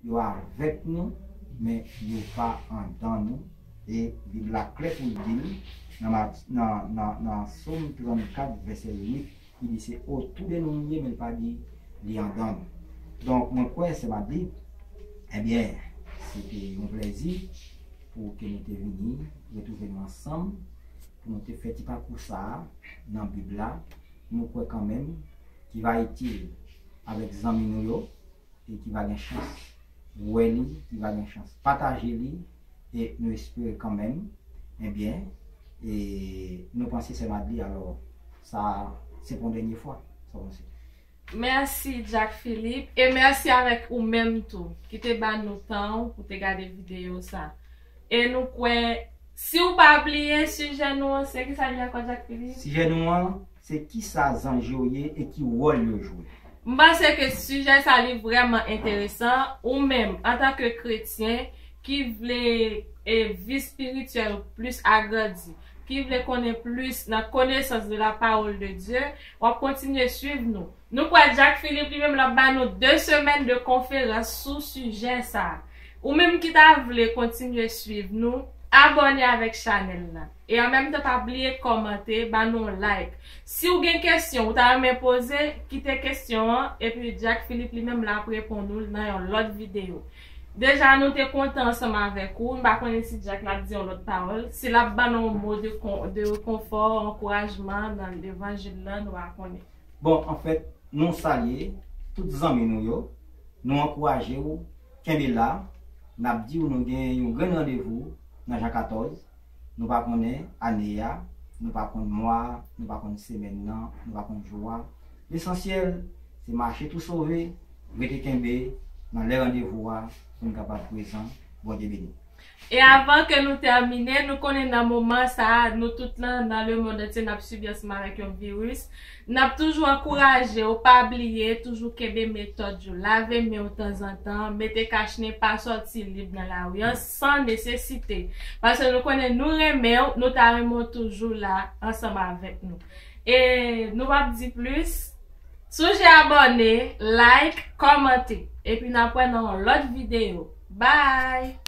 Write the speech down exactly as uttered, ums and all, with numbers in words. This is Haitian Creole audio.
Yo avèk nou, men yo pa andan nou. E Bib la klè pou l di l nan, nan, nan, nan Sòm trannkat, vèsè uit, ki di se otou de nou l ye, men l pa di li andan nou. Donk, mwen kwè, sè Madlib, ebyen, se te yon plèzi pou ke nou te vini, retwouve nou ansanm, pou nou te fè ti pakou sa a nan Bib la, nou kwè kanmenm, ki va itil avèk zanmi nou yo, e ki va gen chans wè li, ki va gen chans pataje li, e nou espere kanmenm, ebyen, e nou panse sè Madlib, alò, sa se pou yon dènye fwa, sa w panse? Mèsi Jack Philippe, e mèsi avèk ou menm tou, ki te ba nou tan w pou te gade videyo sa. E nou kwè, si w pa bliye sijè nou an, se kisa li ankò Jack Philippe? Sijè nou an, se kisa zanj yo ye e ki wòl yo jwe. M panse ke sijè sa li vrèman enteresan. Ou menm, antanke kretyen ki vle e vi espirityèl plis agrandi, ki vle konnen plis nan konesans de la parole de Dieu, w ap kontinye swiv nou. Nou kwè Jack Philippe li menm l ap ba nou de semèn de konferans sou sijè sa. Ou menm ki ta vle kontinye swiv nou, abòne avèk chanèl la. E an menm tan pa bliye kòmante, ba nou yon like. Si w gen kesyon ou ta renmen poze, kite kesyon an, epi Jack Philippe li menm l ap reponn ou nan yon lòt videyo. Deja nou te kontan ansanm avèk ou, m pa konnen si Jack l ap di yon lòt pawòl, si l ap ba nou yon mo de, kon, de konfò, ankourajman nan levanjil la, nou pa konnen. Bon, anfèt, nou salye tout zanmi nou yo, nou ankouraje w, kenbe la, n ap di w nou gen yon grenn randevou nan Jan katòz, nou pa konnen ane a, nou pa konn mwa a, nou pa konn semèn nan, nou pa konn jou a. Lesansyèl, se mache tou sove, rete kenbe nan lè randevou a pou n kapab prezan. Bondye beni. E avan ke nou tèmine, nou konnen nan moman sa a, nou tout lan nan lemonn antye n ap sibi ansanm avèk yon viris. N ap toujou ankouraje w, pa bliye, toujou kenbe metòd yo, lave men w tanzantan, mete kachnen, pa sòti lib nan lari an san nesesite. Paske nou konnen nou renmen w, nou ta renmen w toujou la ansanm avèk nou. E nou p ap di plis, sonje abòne, like, kòmante. Epi n ap wè nan yon lòt videyo. Bye!